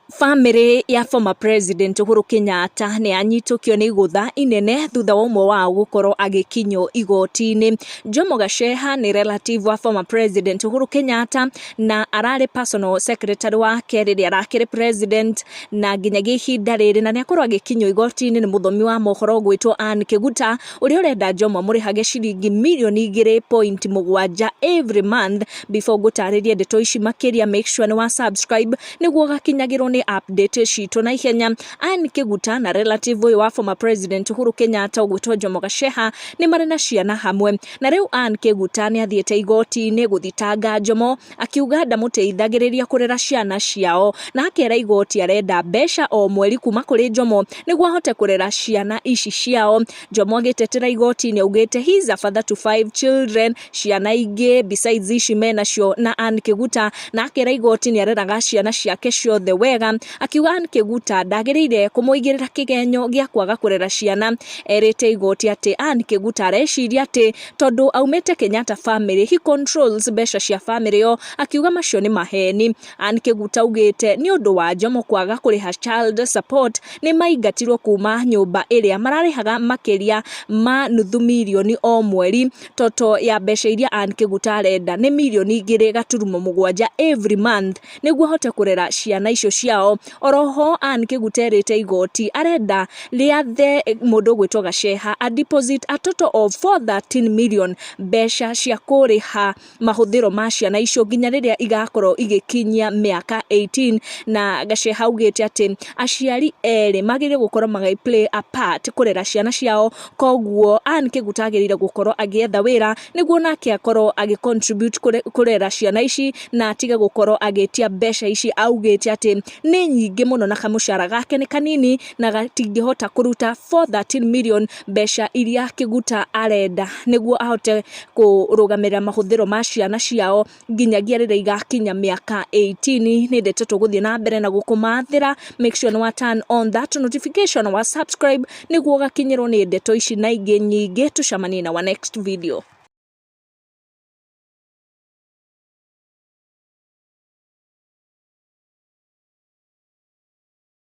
Bamĩrĩ ya former president Uhuru Kenyatta nĩ yanyitũkio nĩ igũtha inene thutha wa ũmwe wao gũkorwo agĩkinyio igoti-inĩ. Jomo Gacheha nĩ relative wa former president Uhuru Kenyatta na ararĩ personal secretary wake rĩrĩa arakĩrĩ president na nginyagia ihinda rĩrĩ, na nĩ akorwo agĩkinyio igoti-inĩ nĩ mũthomi wa mohoro ũgwĩtwo Ann Kĩguta, ũrĩa ũrenda Jomo amũrĩhage ciringi mirioni 2.7 every month. Before ngũtarĩrie ndeto ici makĩria, make sure nĩ wa subscribe nĩguo ũgakinyagĩrwo nĩ update citũ na ihenya. Ann Kĩguta na relative ũyũ wa former president Uhuru Kenyatta ũgwĩtwo Jomo Gacheha nĩ marĩ na ciana hamwe, na rĩu Ann Kĩguta nĩ athiĩte igoti-inĩ gũthitanga Jomo akiuga ndamũteithagĩrĩria kũrera ciana ciao, na akera igoti arenda mbeca o mweri kuma kũrĩ Jomo nĩguo ahote kũrera ciana ici ciao. Jomo agĩtetera igoti-inĩ augĩte he is a father to five children, ciana ingĩ besides ici menacio na Ann Kĩguta, na akera igoti nĩ areraga ciana ciake ciothe wega, akiuga Ann Kĩguta ndagĩrĩire kũmũigĩrĩra kĩgenyo gĩa kwaga kũrera ciana. Erĩte igoti atĩ Ann Kĩguta areciria atĩ tondũ aumĩte Kenyatta family, he controls mbeca cia family ĩyo, akiuga macio nĩ maheni. Ann Kĩguta augĩte nĩ ũndũ wa Jomo kwaga kũrĩha child support, nĩ maingatirwo kuma nyũmba ĩrĩa mararĩhaga makĩria ma nuthu mirioni o mweri. Total ya mbeca iria Ann Kĩguta arenda nĩ mirioni 2.7 every month nĩguo ahote kũrera ciana icio ciao. Oroho Ann Kĩguta erĩte igoti arenda rĩathe mũndũ ũgwĩtwo Gacheha a deposit a total of 413 million, mbeca cia kũrĩha mahũthĩro ma ciana icio nginya rĩrĩa igakorwo igĩkinyia mĩaka 18. Na Gacheha augĩte atĩ aciari erĩ magĩrĩire gũkorwo magĩ play a part kũrera ciana ciao, koguo Ann Kĩguta agĩrĩire gũkorwo agĩetha wĩra nĩguo nake akorwo agĩ contribute kũrera ciana ici na atige gũkorwo agĩtia mbeca ici augĩte atĩ nĩ nyingĩ mũno, na kamũcara gake nĩ kanini na gatingĩhota kũruta 413 million, mbeca iria Kĩguta arenda nĩguo ahote kũrũgamĩrĩra mahũthĩro ma ciana ciao nginyagia rĩrĩa igakinya mĩaka 18. Nĩ ndeto tũgũthiĩ na mbere na gũkũmathĩra. Make sure nĩ wa turn on that notification, wa subscribe nĩguo ũgakinyĩrwo nĩ ndeto ici na ingĩ nyingĩ. Tũcemanie na wa next video.